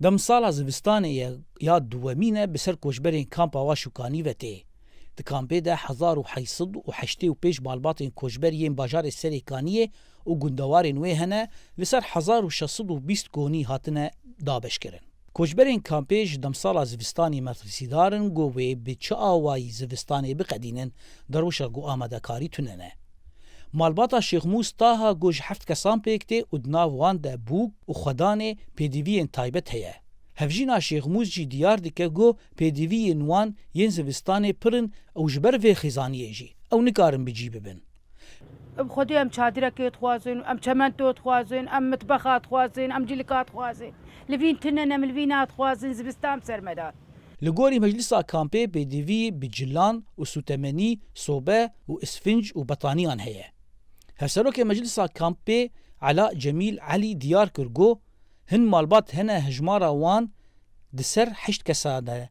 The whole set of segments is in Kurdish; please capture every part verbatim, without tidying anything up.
Demsala zivistanê ye ya duwemîn e bi ser koçberên kampa Waşûkanî ve tê. Di kampê de hezar û heşt sed û heştê û pênc malbatên koçber yên bajarê Serêkaniyê û gundewarên wê hene, li ser hezar û şeş sed û bîst konî hatine dabeşkirin. Koçberên kampê ji demsala zivistanê metirsîdar in, ku wê bi çi awayî zivistanê biqedînin, di rewşa ku amadekarî tune ne. Malbata Şêxmûs Taha ku ji heft kesan pêk tê û di nav wan de bûk û xwedanê pêdiviyên taybet heye. Hevjîna Şêxmûs jî diyar dike ku pêdiviyên wan yên zivistanê pir in û ji ber vê xêzaniyê jî ew nikarin bi cî bibin. Bi xwedê em çadirekê dixwazin, em çemento dixwazin, em mitbexa dixwazin, em cilika dixwazin. Li vîn tine ne, em li vîna dixwazin, zivistan bi ser me de. Li gorî Meclisa Kampê pêdivî bi cilan û sûtemenî, sobe û isfinc û betaniyan heye. Hevserokê Meclisa Kampê Ela Cemîl Elî diyar kir ku hin malbat hene hejmara wan di ser heşt kesan e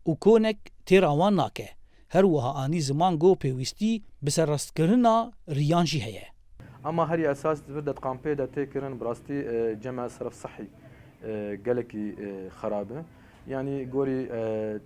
û konek têra wan nake. Her wiha anî ziman ku pêwîstî bi serrastkirina riyan jî heye. Ama herî esas di vir de di kampê de tê kirin, bi rastî, e, cem e serf sihî, e, gelekî, e, xerab e. Yanî gorî, e,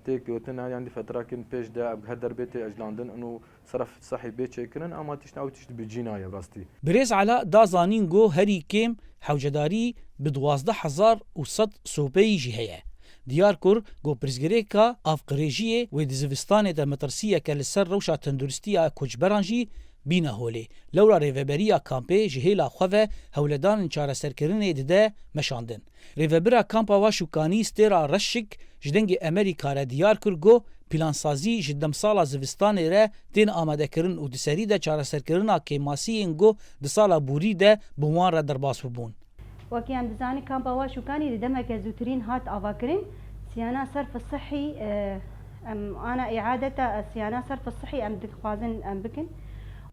tê gotin, yanî di fetrakên pêş de ev her derbê tê ejlandin û serf sihî bê çêkirin, ama tişt ew tişt bi cî nayê bi rastî. Birêz Ela da zanîn ku herî kêm hewcedarî bi duwazdeh hezar û sed sopeyî jî heye. Diyar kir ku pirsgirêka avqirêjiyê wê di zivistanê de metirsiyeke li ser rewşa tenduristiya koçberan jî bîne holê. Lewra rêveberiya kampê ji hêla xwe ve hewledanên çareserkirinê dide meşandin. Rêvebira kampa Waşûkanî Stêra Reşik ji Dengê Emerîka re diyar kir ku plansazî ji demsala zivistanê re tên amadekirin û di serî de çareserkirina kêmasiyên ku di sala borî de bi wan re derbas bibûn. Wekî em dizanin, kampa Waşûkanî di demeke zûtirîn hat avakirin. Siyana serf sihî, e, em ana îadeta, e, siyana serf sihî em dixwazin em bikin.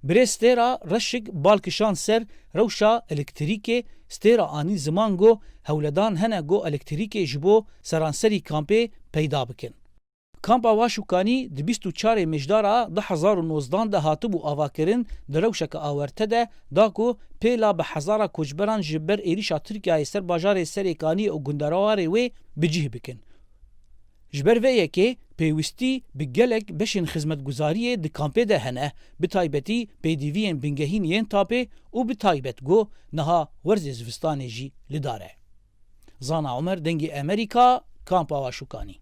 Birêz Stêra Reşik bal kişand ser rewşa elektrîkê. Stêra anî ziman ku hewledan hene ku elektrîkê ji bo seranserî kampê peyda bikin. Kampa Waşûkanî di bîst û çarê Mêjdara du hezar û nozdan de hatibû avakirin, di rewşeke awarte de da ku pêla bi hezara koçberan ji ber êrîşa Tirkiyeyê ser bajarê Serêkaniyê û gundewarê wê bi cih bikin. Ji ber vê yekê pêwîstî bi gelek beşên xizmetguzariyê di kampê de hene, bi taybetî pêdiviyên bingehîn yên tapê û bi taybet ku niha werzê zivistanê jî li dar e. Zana Omer, Dengê Emerîka, Kampa Waşûkanî.